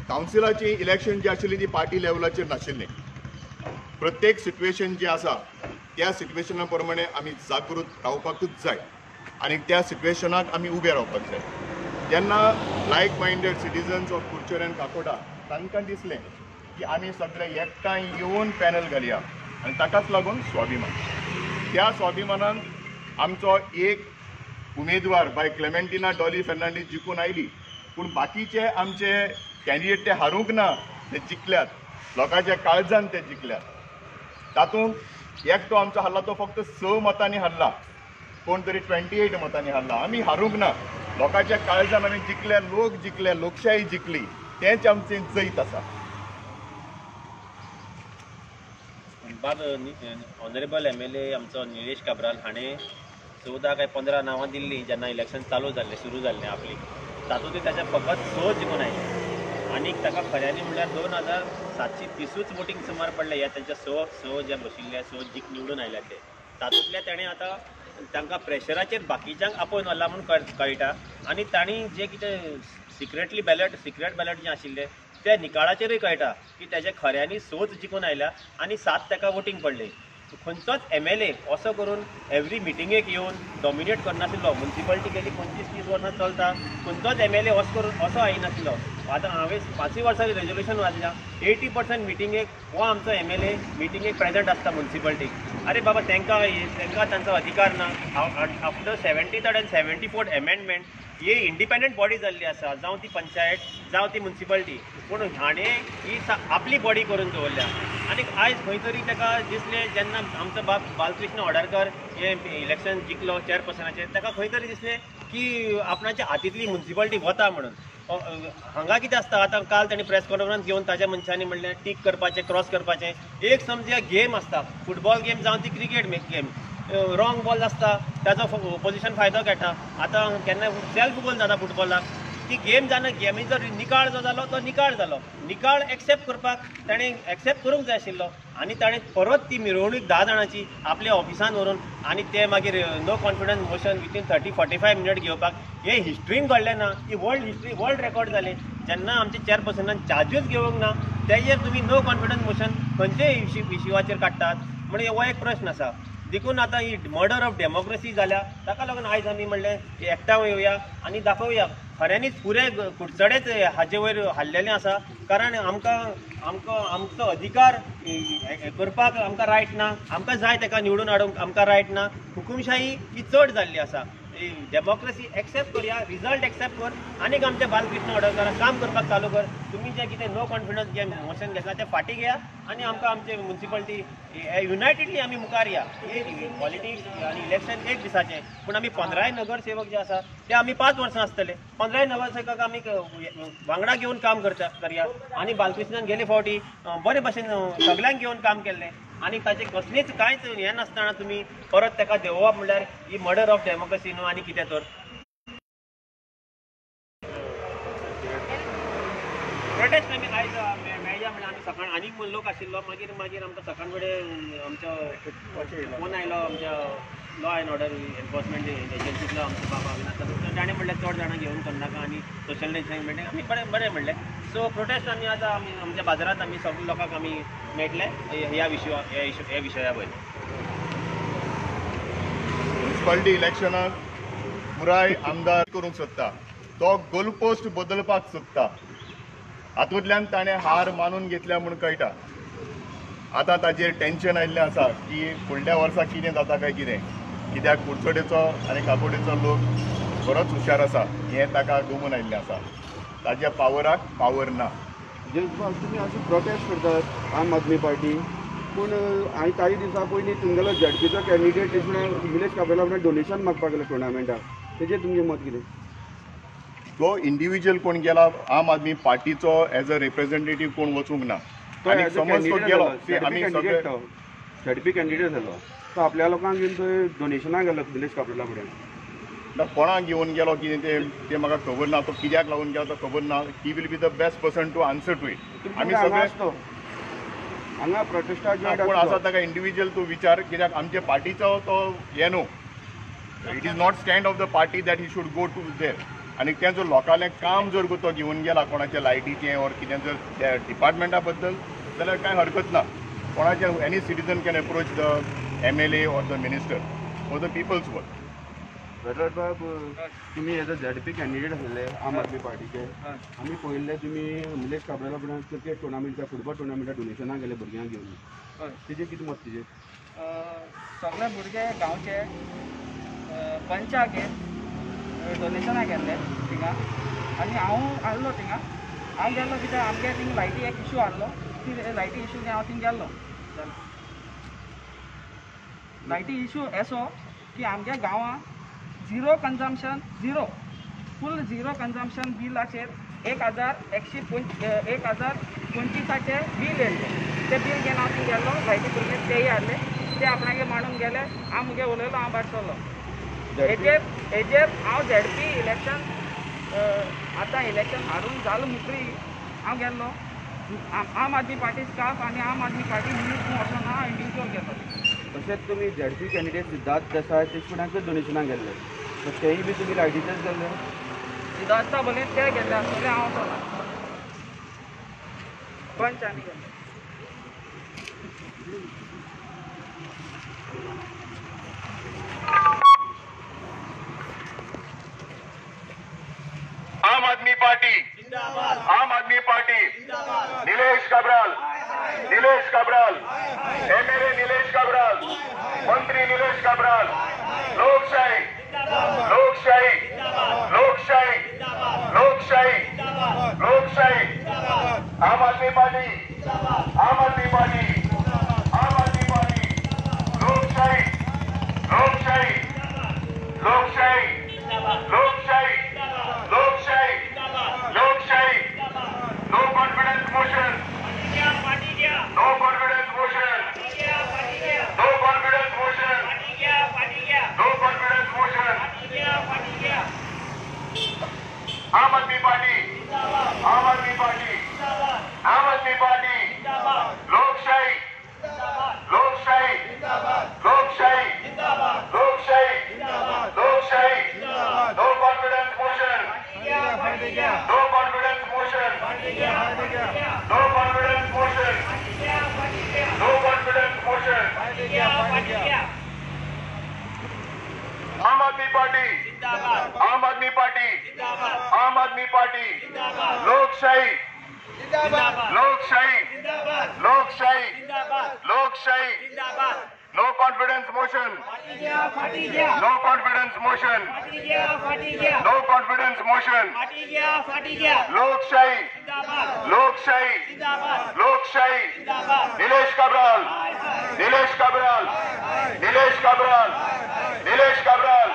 कावन्सिलाची election जी आशिल्ली ती पार्टी लेवलाचेर नाशिल्ली. प्रत्येक सिट्युएशन जी आसा त्या सिट्युएशना प्रमाणे आमी जागृत रावपाकूच जाय आनी त्या सिट्युएशनाक आमी उबे रावपाक जाय. तेन्ना like minded citizens of Curchorem आनी काकोडा तांकां दिसलें की आमी सगळे एकठांय येवन पॅनल घालया आनी ताकाच लागून स्वाभिमान. त्या स्वाभिमानान आमचो एक उमेदवार बाय क्लेमेंटिना डॉली फेर्नांडीस जिखून आयली, पूण बाकीचे आमचे कॅन्डिडेट ते हारूंक ना, ते जिखल्यात, लोकांच्या काळजान ते जिखल्यात. तातूंत एकटो आमचो हारला तो फक्त 6 मतांनी हारला, कोण तरी 28 मतांनी हारला. आमी हारूंक ना, लोकांच्या काळजान आमी जिखले, लोक जिखले, लोकशाही जिखली, तेंच आमचें जैत आसा. बाब ऑनरेबल MLA आमचो निलेश काब्राल हाणें 14 काय 15 नांवां दिल्लीं जेन्ना इलेक्शन चालू जाल्लें, सुरू जाल्लें आपली, तातूंत ताच्या फकत 6 जिखून आयले आनी ताका खऱ्यांनी म्हणल्यार 2730 वोटींग सुमार पडले ह्या तांच्या 6 जे बशिल्ले 6 जीक निवडून आयल्या ते, तातूंतल्या ताणें आतां तांकां प्रेशराचेर बाकीच्यांक आपोवन व्हरला म्हूण कळटा. आनी तांणी जे कितें सिक्रेटली बॅलट, सिक्रेट बॅलट जे आशिल्ले त्या निकाळाचेरूय कळटा की ताजे खऱ्यांनी 6 जिखून आयल्या आनी 7 ताका वोटींग पडले. खंयचोच MLA असो करून एवरी मिटिंगेक येवन डॉमिनेट करनाशिल्लो. मुन्सिपालिटी गेली 25-30 वर्सां चलता, खंयचोच MLA असो करून असो आयनाशिल्लो. आतां हांवें 5 वर्सां रेजोल्युशन वाचल्या, 80% मिटिंगेक हो आमचो MLA मिटिंगेक प्रेजंट आसता मुन्सिपालिटीक. अरे बाबा तांकां तांचो अधिकार ना. After 73rd and 74th amendment he independent body जाल्ली आसा, जावं ती पंचायत जावं ती मुन्सिपालिटी, पूण हाणें ही आपली बॉडी करून दवरल्या. आनी आयज खंय तरी ताका दिसलें जेन्ना आमचो बाब बालकृष्ण ऑर्डरकर हे इलेक्शन जिखलो चेअरपर्सनाचेर, ताका खंय तरी दिसलें की आपणाच्या हातींतली मुन्सिपालिटी वता म्हणून. हांगा कितें आसता आतां काल तांणी प्रेस कॉन्फरन्स घेवन ताज्या मनशांनी म्हणलें टीक करपाचें, क्रॉस करपाचें, एक समज गेम आसता, फुटबॉल गेम जावं ती क्रिकेट गेम, रॉंग बॉल आसता ताजो ओपोजिशन फायदो घेता. आतां केन्ना सेल्फ गोल जाता फुटबॉलाक, ती गेम जाना, गेमीचो निकाळ जो जालो तो निकाळ जालो, निकाळ एक्सेप्ट करपाक ताणें एक्सेप्ट करूंक जाय आशिल्लो. आनी ताणें परत ती मिरवणूक 10 जाणांची आपल्या ऑफिसान व्हरून आनी ते मागीर no confidence motion within 30-45 minute घेवपाक, हे हिस्ट्रीन घडलें ना, ही वर्ल्ड हिस्ट्री, वर्ल्ड रेकॉर्ड जालें. जेन्ना आमचे चेअरपर्सनान चार्जूच घेवंक ना तेजेर तुमी नो कॉन्फिडन्स मोशन खंयचे इश्यूचेर काडटात म्हणून हो एक प्रश्न आसा. देखून आतां ही मर्डर ऑफ डेमोक्रेसी जाल्या, ताका लागून आयज आमी म्हणलें एकठांय येवया आनी दाखोवया खऱ्यांनीच पुरे कुडचडेच हाजे वयर हाडलेलें आसा. कारण आमकां आमकां आमचो अधिकार करपाक आमकां रायट ना, आमकां जाय ताका निवडून हाडूंक आमकां रायट ना. हुकुमशाही ही चड जाल्ली आसा. डेमोक्रेसी एक्सेप्ट करया, रिजल्ट एक्सेप्ट कर आनीक आमच्या बालकृष्ण ऑर्डरकाराक काम करपाक चालू कर. तुमी जें कितें नो कॉन्फिडन्स जें मोशन घेतलां तें फाटीं घेया आनी आमकां आमचे मुन्सिपालिटी युनायटेडली आमी मुखार या. हे पॉलिटिक्स आनी इलेक्शन एक दिसाचें, पूण आमी 15 नगरसेवक जे आसा ते आमी 5 वर्सां आसतले, 15 नगरसेवकाक आमी वांगडा घेवन काम करया. आनी बालकृष्णान गेले फावटी बरे भशेन सगल्यांक घेवन काम केल्लें आनी ताचें कसलीच कांयच हें नासतना तुमी परत ताका देंवोवप म्हणल्यार ही मर्डर ऑफ डेमोक्रेसी न्हू आनी कितें तर. प्रोटेस्ट आमी आयज मेळया म्हणल्यार आमी सकाळ आनीक लोक आशिल्लो, मागीर मागीर आमकां सकाळ फुडें आमचो फोन आयलो आमच्या लॉ एंड ऑर्डर एनफोर्समेंट एजन्सींतलो आमचो बाबा अविनाश, ताणें म्हणलें चड जाणां घेवन करनाका आनी सोशल डिस्टन्सिंग मेळटा. आमी बरें बरें म्हणलें. सो प्रोटेस्ट आमी आतां आमी आमच्या बाजारांत आमी सगळे लोकांक आमी मेळटले ह्या ह्या विशया वयर. मुन्सिपालिटी इलेक्शनाक पुराय आमदार करूंक सोदता, तो गोलपोस्ट बदलपाक सोदता, हातूंतल्यान ताणें हार मानून घेतल्या म्हूण कळटा. आतां ताजेर टेंशन आयिल्लें आसा की फुडल्या वर्सा कितें जाता काय कितें, कित्याक कुडचडेचो आनी काकोडेचो लोक बरोच हुशार आसा हें ताका गमून आयिल्लें आसा. ताज्या पावराक पावर ना. तुमी अशें प्रोटेस्ट करतात आम आदमी पार्टी, पूण हांवें काही दिसां पयलीं तुमगेलो झेडपीचो कॅन्डिडेट निलेश काब्राला फुडें डोनेशन मागपाक गेलो टुर्नामेंटाक, तेजेर तुमचें मत कितें? तो इंडिविज्युअल कोण गेला, आम आदमी पार्टीचो एज अ रिप्रेझेंटेटीव कोण वचूंक ना. आनी समज तो गेलो, आमी सगळे झेडपी कॅन्डिडेट जालो तो आपल्या लोकांक घेवन थंय डोनेशनाक गेलो निलेश काब्राला फुडें. कोणाक घेवन गेलो कितें तें म्हाका खबर ना, तो कित्याक लागून गेलो तो खबर ना. He will be the best person to answer to it. आमी सगळे हांगा प्रोटेस्टाक कोण आसा ताका इंडिविज्युअल तूं विचार, कित्याक आमच्या पार्टीचो तो हें न्हू. It is not stand of the party that he should go to there. आनी तें जर लोकांलें काम जर तो घेवन गेला कोणाच्या लायटीचें ऑर कितें जर त्या डिपार्टमेंटा बद्दल जाल्यार कांय हरकत ना. कोणाचें any citizen can approach the MLA or the minister for the people's work. Veterad बाब, तुमी एज अ झेडपी कॅन्डिडेट आसलेले आम आदमी पार्टीचे, आमी पळयल्ले तुमी निलेश काब्राला फुडें क्रिकेट टुर्नामेंटा, फुटबॉल टुर्नामेंटा डोनेशनाक गेले भुरग्यांक घेवन, तेजें कितें मत तुजें? सगळे भुरगे गांवचे पंचाक डोनेशनाक गेल्ले थिंगा आनी हांव आहलो थिंगा. हांव गेल्लो कित्याक आमगे थिंग लायटी एक इशू आहलो, ती लायटी इशू हांव थिंग गेल्लो. लायटी इशू असो की आमच्या गांवांत zero consumption, zero full zero consumption बिलाचेर 1125 bill येयल्लें. तें बील घेवन हांव थिंग गेल्लो, लायटी भुरगे तेय हाडले, ते आपणागे मांडून गेले. हांव मुगे उलयलो, हांव भायर सरलो. हेजेर हांव झेडपी इलेक्शन आतां इलेक्शन हारून जालो म्हणटरी हांव गेल्लो आम आदमी पार्टी स्टाफ आनी आम आदमी पार्टी मनीस म्हूण वचोन हांव इंडिविज्युअल गेल्लो. तशेंच तुमी झेडपी कॅन्डिडेट सिद्धार्थ देसाय तेज फुड्यांकच डोनेशनाक गेल्ले, सो तेय बी तुमी लायटीचेच गेल्ले? सिद्धार्था भले ते गेल्ले आसतले, हांव वचोना, पंच आनी गेल्ले. आम आदमी पार्टी, आम Aadmi party, Nilesh Cabral, Nilesh Cabral, MLA Nilesh Cabral, मंत्री निलेश काब्राल. लोकशाही, लोकशाही, लोकशाही, लोकशाही, लोकशाही. आम आदमी पार्टी, आम आदमी पार्टी, आम आदमी पार्टी. लोकशाही, लोकशाही, लोकशाही, लोकशाही, लोकशाही, लोकशाही. No confidence motion, no confidence motion, no confidence motion, no confidence motion. Aam Aadmi party, Aam Aadmi party, Aam Aadmi party. लोकशाही, लोकशाही, लोकशाही, लोकशाही, लोकशाही. No confidence motion, no confidence motion, no confidence motion, no confidence motion. Aam Aadmi party, Aam Aadmi party, Aam Aadmi party. लोकशाही, लोकशाही, लोकशाही, लोकशाही. No confidence motion, no confidence motion, no confidence motion. लोकशाही, लोकशाही, लोकशाही. निलेश काब्राल, निलेश काब्राल, निलेश काब्राल, निलेश काब्राल.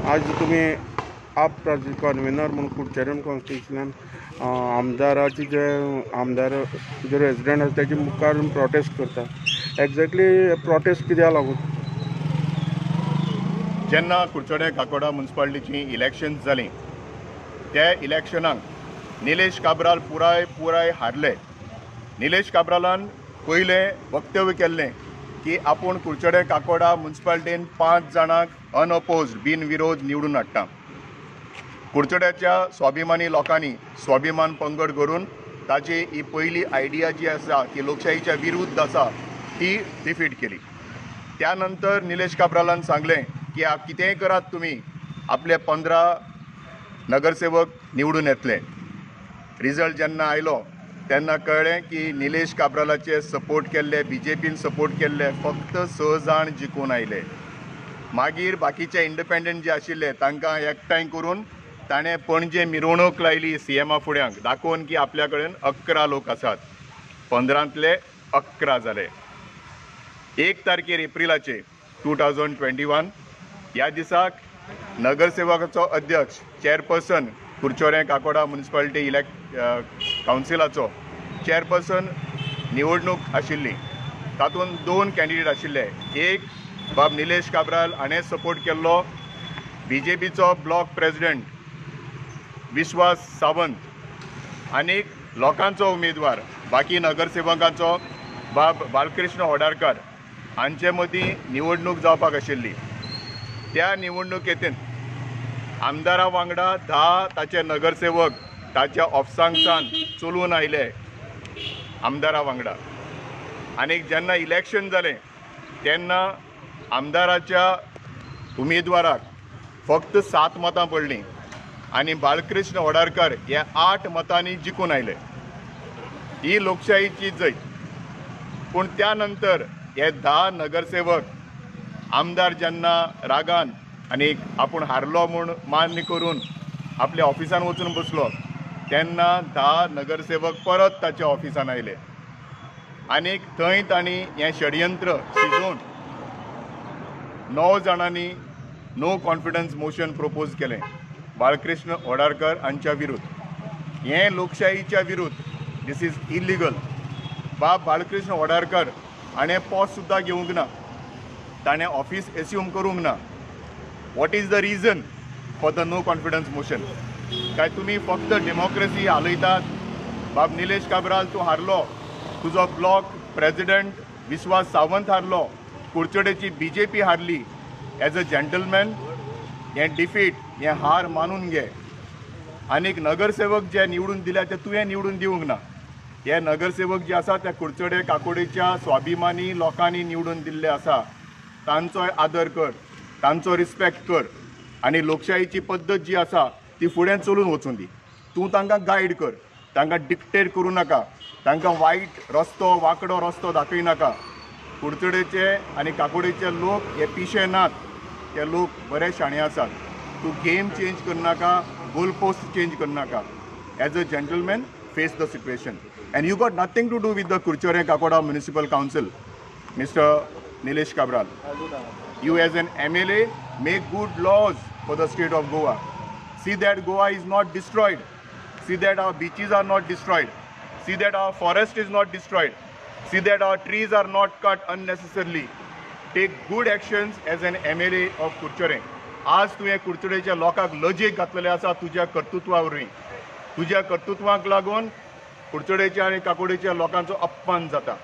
आज तुमी आप कन्वेनर म्हणून कुडचडें कॉन्स्टिट्युशनान आमदाराचे जे आमदार जे रेजिडंट आसा तेजे मुखार प्रोटेस्ट करता, एक्झॅक्टली प्रोटेस्ट कित्याक लागून? जेन्ना कुडचडें काकोडा म्युनिसिपालिटीची इलेक्शन जालीं त्या इलेक्शनाक निलेश काब्राल पुराय पुराय हारले. निलेश काब्रालान पयलें वक्तव्य केल्लें की आपूण कुडचडें काकोडा म्युनिसिपालिटीन 5 जाणांक अनअपोज्ड बिनविरोध निवडून हाडटा. कुडचड्याच्या स्वाभिमानी लोकांनी स्वाभिमान पंगड करून ताची ही पयली आयडिया जी आसा की लोकशाहीच्या विरुद्ध आसा ती डिफीट केली. त्या नंतर निलेश काब्रालान सांगलें की कितेंय करात तुमी, आपले 15 नगरसेवक निवडून येतले. रिजल्ट जेन्ना आयलो तेन्ना कळ्ळें की निलेश काब्रालाचे सपोर्ट केल्ले, बीजेपीन सपोर्ट केल्ले फक्त 6 जाण जिखून आयले. मागीर बाकीचे इंडिपेंडंट जे आशिल्ले तांकां एकठांय करून ताणें पणजे मिरवणूक लायली सीएमा फुड्यांक दाखोवन की आपल्या कडेन 11 लोक आसात. 15तले 11 जाले. 1 तारखेर एप्रिलाचे 2021 ह्या दिसाक नगरसेवकाचो अध्यक्ष chairperson Curchorem Cacora municipality elect कावन्सिलाचो चेअरपर्सन निवडणूक आशिल्ली. तातूंत 2 कॅन्डिडेट आशिल्ले. एक बाब निलेश काब्राल हाणें सपोर्ट केल्लो बीजेपीचो ब्लॉक प्रेसिडेंट विश्वास सावंत आनी लोकांचो उमेदवार बाकी नगरसेवकांचो बाब बालकृष्ण होडारकर हांचे मदीं निवडणूक जावपाक आशिल्ली. त्या निवडणुकेंत आमदारा वांगडा 10 ताचे नगरसेवक ताच्या ऑफिसांकसान चलून आयले आमदारा वांगडा. आनी जेन्ना इलेक्शन जालें तेन्ना आमदाराच्या उमेदवाराक फक्त 7 मतां पडलीं आनी बालकृष्ण होडारकर हे 8 मतांनी जिखून आयले. ही लोकशाहीची जैत. पूण त्या नंतर हे 10 नगरसेवक आमदार जेन्ना रागान आनी आपूण हारलो म्हूण मान्य करून आपल्या ऑफिसान वचून बसलो तेन्ना 10 नगरसेवक परत ताच्या ऑफिसान आयले आनी थंय तांणी हें षडयंत्र शिजोवन 9 जाणांनी नो कॉन्फिडन्स मोशन प्रपोज केलें बाळकृष्ण होडारकर हांच्या विरुद्ध. हें लोकशाहीच्या विरुद्ध, this is illegal. बाब बाळकृष्ण होडारकर हाणें पॉज सुद्दां घेवंक ना, ताणें ऑफिस एस्यूम करूंक ना. What is the reason for the no confidence motion? काय तुमी फक्त डेमोक्रेसी हालयतात? बाब निलेश काब्राल तूं हारलो, तुजो ब्लॉक प्रेसिडेंट विश्वास सावंत हारलो, कुडचडेची बीजेपी हारली. एज अ जेंटलमॅन हें डिफीट, हें हार मानून घे. आनीक नगरसेवक जे निवडून दिल्या ते तुवें निवडून दिवंक ना. हे नगरसेवक जे आसा त्या कुडचडे काकोडेच्या स्वाभिमानी लोकांनी निवडून दिल्ले आसा, तांचोय आदर कर, तांचो रिस्पेक्ट कर आनी लोकशाहीची पद्दत जी आसा ती फुडें चलून वचूं दी. तूं तांकां गायड कर, तांकां डिक्टेट करूं नाका, तांकां वायट रस्तो वांकडो रस्तो दाखय नाका. कुडचडेचे आनी काकोडेचे लोक हे पिशे नात, ते लोक बरे शाणे आसात. तूं गेम चेंज करनाका, गोल पोस्ट चेंज करनाका. As a gentleman face the situation and you got nothing to do with the Curchorem Kakoda municipal council. Mister Nilesh Cabral, you as an MLA make good laws for the state of Goa. See that Goa is not destroyed. See that our beaches are not destroyed. See that our forest is not destroyed. See that our trees are not cut unnecessarily. Take good actions as an MLA of Curchorem. आज तुवें कुडचडेच्या लोकांक लजेक घातलेले आसा तुज्या कर्तृत्वा वरवीं. तुज्या कर्तृत्वाक लागून कुडचडेच्या आनी काकोडेच्या लोकांचो अपमान जाता.